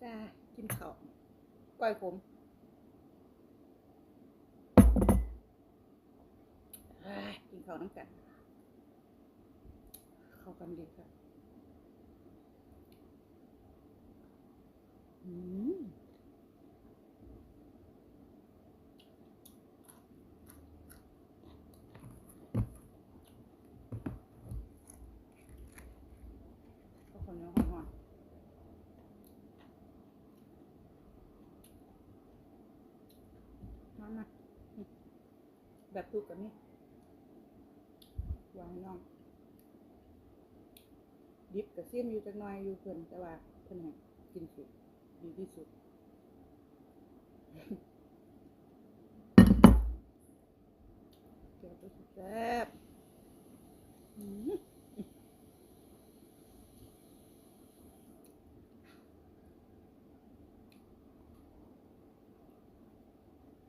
ຈ້າ ກິນເຂົ້າ ກ້ອຍຂົມ ເອີຍ ກິນເຂົ້ານຳກັນ ເຂົ້າກັນດີຄັກ ອືມ. ເອົາເຂົ້າໜຽວຮ້ອນໆ ມາ ມາ ແບບສຸກກໍມີ ວ່າໃຫ້ນ້ອງ ດິບກໍຊີມຢູ່ຈັກໜ່ອຍຢູ່ເພິ່ນ ແຕ່ວ່າເພິ່ນໃຫ້ກິນສຸກດີທີ່ສຸດ ແຈ່ວກໍຊິແຊບ ອືມ.